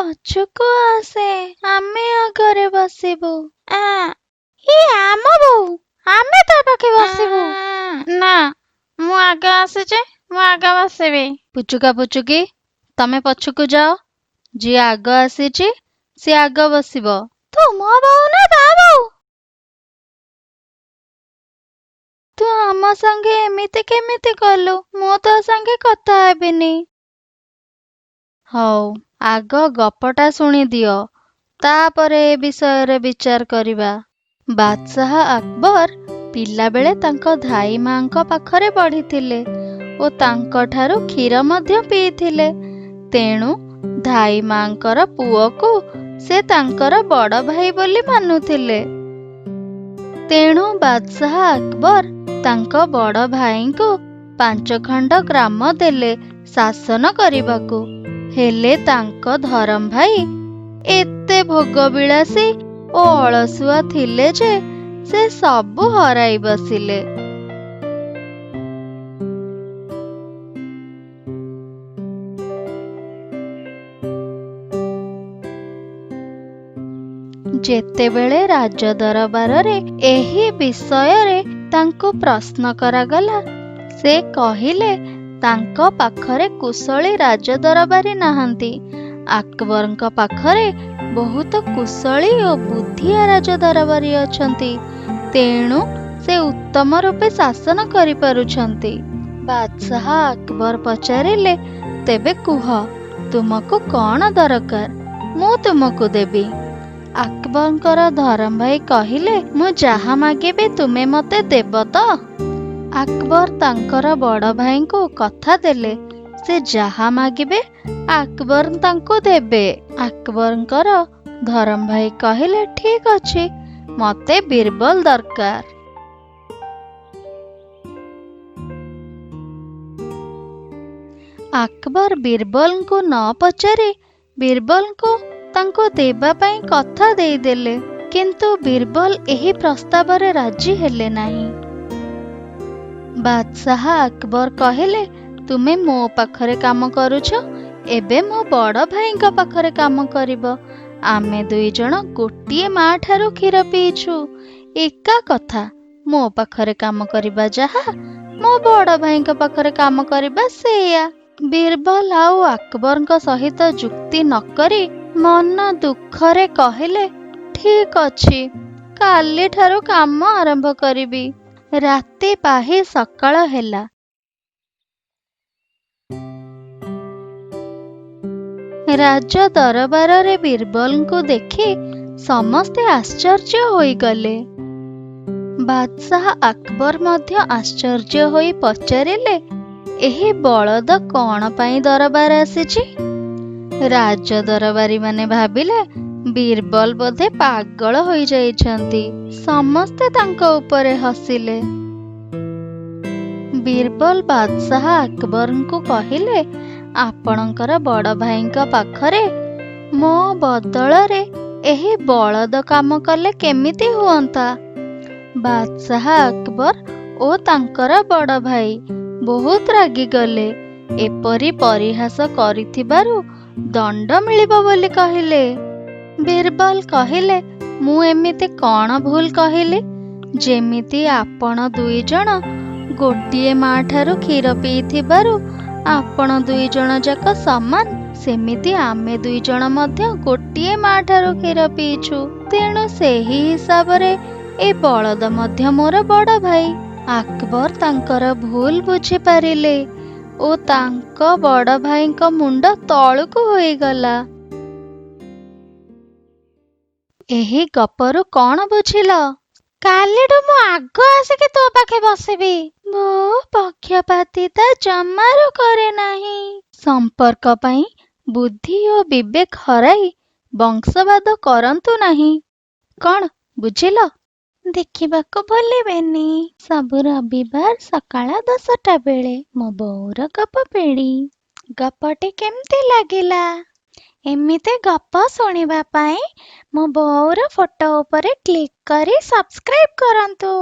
ପଛକୁ ଆସେ, ଆମେ ଆଗରେ ବସିବୁ। ଇଏ ଆମ ବୋଉ, ଆମେ ତା ପାଖେ ବସିବୁ। ନା, ମୁଁ ଆଗ ଆସିଛି, ମୁଁ ଆଗ ବସିବି। ପୁଚୁକା ପୁଚୁକି, ତମେ ପଛକୁ ଯାଅ। ଯିଏ ଆଗ ଆସିଛି ସିଏ ଆଗ ବସିବ। ତୁ ମୋ ବୋଉ ନା ତା ବୋଉ? ତୁ ଆମ ସାଙ୍ଗେ ଏମିତି କେମିତି କଲୁ? ମୁଁ ତୋ ସାଙ୍ଗେ କଥା ହେବିନି। ହଉ, ଆଗ ଗପଟା ଶୁଣିଦିଅ, ତାପରେ ଏ ବିଷୟରେ ବିଚାର କରିବା। ବାଦଶାହ ଆକବର ପିଲାବେଳେ ତାଙ୍କ ଧାଈ ମାଙ୍କ ପାଖରେ ବଢ଼ିଥିଲେ ଓ ତାଙ୍କଠାରୁ କ୍ଷୀର ମଧ୍ୟ ପିଇଥିଲେ। ତେଣୁ ଧାଈ ମାଙ୍କର ପୁଅକୁ ସେ ତାଙ୍କର ବଡ଼ ଭାଇ ବୋଲି ମାନୁଥିଲେ। ତେଣୁ ବାଦଶାହ ଆକବର ତାଙ୍କ ବଡ଼ ଭାଇଙ୍କୁ 5 ଖଣ୍ଡ ଗ୍ରାମ ଦେଲେ ଶାସନ କରିବାକୁ। ହେଲେ ତାଙ୍କ ଧରମ ଭାଇ ଏତେ ଭୋଗବିଳାସୀ ଓ ଅଳସୁଆ ଥିଲେ ଯେ ସେ ସବୁ ହରାଇ ବସିଲେ। ଯେତେବେଳେ ରାଜ ଦରବାରରେ ଏହି ବିଷୟରେ ତାଙ୍କୁ ପ୍ରଶ୍ନ କରାଗଲା, ସେ କହିଲେ ତାଙ୍କ ପାଖରେ କୁଶଳୀ ରାଜଦରବାରୀ ନାହାନ୍ତି। ଆକବରଙ୍କ ପାଖରେ ବହୁତ କୁଶଳୀ ଓ ବୁଦ୍ଧିଆ ରାଜଦରବାରୀ ଅଛନ୍ତି, ତେଣୁ ସେ ଉତ୍ତମ ରୂପେ ଶାସନ କରିପାରୁଛନ୍ତି। ବାଦଶାହ ଆକବର ପଚାରିଲେ, ତେବେ କୁହ, ତୁମକୁ କଣ ଦରକାର? ମୁଁ ତୁମକୁ ଦେବି। ଆକବରଙ୍କର ଧରମ ଭାଇ କହିଲେ, ମୁଁ ଯାହା ମାଗିବି ତୁମେ ମତେ ଦେବ ତ? ଆକବର ତାଙ୍କର ବଡ଼ ଭାଇଙ୍କୁ କଥା ଦେଲେ, ସେ ଯାହା ମାଗିବେ ଆକବର ତାଙ୍କୁ ଦେବେ। ଆକବରଙ୍କର ଧରମ ଭାଇ କହିଲେ, ଠିକ ଅଛି, ମତେ ବୀରବଲ ଦରକାର। ଆକବର ବୀରବଲଙ୍କୁ ନ ପଚାରି ବୀରବଲଙ୍କୁ ତାଙ୍କୁ ଦେବା ପାଇଁ କଥା ଦେଇଦେଲେ। କିନ୍ତୁ ବୀରବଲ ଏହି ପ୍ରସ୍ତାବରେ ରାଜି ହେଲେ ନାହିଁ। ବାଦଶାହ ଆକବର କହିଲେ, ତୁମେ ମୋ ପାଖରେ କାମ କରୁଛ, ଏବେ ମୋ ବଡ଼ ଭାଇଙ୍କ ପାଖରେ କାମ କରିବ। ଆମେ ଦୁଇ ଜଣ ଗୋଟିଏ ମା ଠାରୁ କ୍ଷୀର ପିଇଛୁ, ଏକା କଥା। ମୋ ପାଖରେ କାମ କରିବା ଯାହା, ମୋ ବଡ଼ ଭାଇଙ୍କ ପାଖରେ କାମ କରିବା ସେଇଆ। ବୀରବଲ ଆଉ ଆକବରଙ୍କ ସହିତ ଯୁକ୍ତି ନ କରି ମନ ଦୁଃଖରେ କହିଲେ, ଠିକ ଅଛି, କାଲିଠାରୁ କାମ ଆରମ୍ଭ କରିବି। ରାତି ପାହି ସକାଳ ହେଲା। ରାଜ ଦରବାରରେ ବୀରବଲଙ୍କୁ ଦେଖି ସମସ୍ତେ ଆଶ୍ଚର୍ଯ୍ୟ ହୋଇଗଲେ। ବାଦଶାହ ଆକବର ମଧ୍ୟ ଆଶ୍ଚର୍ଯ୍ୟ ହୋଇ ପଚାରିଲେ, ଏହି ବଳଦ କଣ ପାଇଁ ଦରବାର ଆସିଛି? ରାଜ ଦରବାରୀମାନେ ଭାବିଲେ ବୀରବଲ ବୋଧେ ପାଗଳ ହୋଇଯାଇଛନ୍ତି। ସମସ୍ତେ ତାଙ୍କ ଉପରେ ହସିଲେ। ବୀରବଲ ବାଦଶାହ ଆକବରଙ୍କୁ କହିଲେ, ଆପଣଙ୍କର ବଡ଼ ଭାଇଙ୍କ ପାଖରେ ମୋ ବଦଳରେ ଏହି ବଳଦ କାମ କଲେ କେମିତି ହୁଅନ୍ତା? ବାଦଶାହ ଆକବର ଓ ତାଙ୍କର ବଡ଼ ଭାଇ ବହୁତ ରାଗିଗଲେ। ଏପରି ପରିହାସ କରିଥିବାରୁ ଦଣ୍ଡ ମିଳିବ ବୋଲି କହିଲେ। ବୀରବଲ କହିଲେ, ମୁଁ ଏମିତି କଣ ଭୁଲ କହିଲି? ଯେମିତି ଆପଣ ଦୁଇ ଜଣ ଗୋଟିଏ ମା ଠାରୁ କ୍ଷୀର ପିଇଥିବାରୁ ଆପଣ ଦୁଇ ଜଣ ଯାକ ସମାନ, ସେମିତି ଆମେ ଦୁଇ ଜଣ ମଧ୍ୟ ଗୋଟିଏ ମା ଠାରୁ କ୍ଷୀର ପିଇଛୁ। ତେଣୁ ସେହି ହିସାବରେ ଏ ବଳଦ ମଧ୍ୟ ମୋର ବଡ଼ ଭାଇ। ଆକବର ତାଙ୍କର ଭୁଲ ବୁଝିପାରିଲେ ଓ ତାଙ୍କ ବଡ଼ ଭାଇଙ୍କ ମୁଣ୍ଡ ତଳକୁ ହୋଇଗଲା। ଏହି ଗପରୁ କଣ ବୁଝିଲ? କାଲିଠୁ ମୁଁ ଆଗ ଆସିକି ତୋ ପାଖେ ବସିବି। ମୋ ପକ୍ଷପାତିତା ଜମାରୁ କରେ ନାହିଁ। ସମ୍ପର୍କ ପାଇଁ ବୁଦ୍ଧି ଓ ବିବେକ ହରାଇ ବଂଶବାଦ କରନ୍ତୁ ନାହିଁ। କଣ ବୁଝିଲ? ଦେଖିବାକୁ ଭୁଲିବେନି ସବୁ ରବିବାର ସକାଳ 10ଟା ବେଳେ ମୋ ବୋଉର ଗପ ପେଡ଼ି। ଗପଟି କେମିତି ଲାଗିଲା? ଏମିତି ଗପ ଶୁଣିବା ପାଇଁ ମୋ ବୋଉର ଫଟୋ ଉପରେ କ୍ଲିକ୍ କରି ସବସ୍କ୍ରାଇବ୍ କରନ୍ତୁ।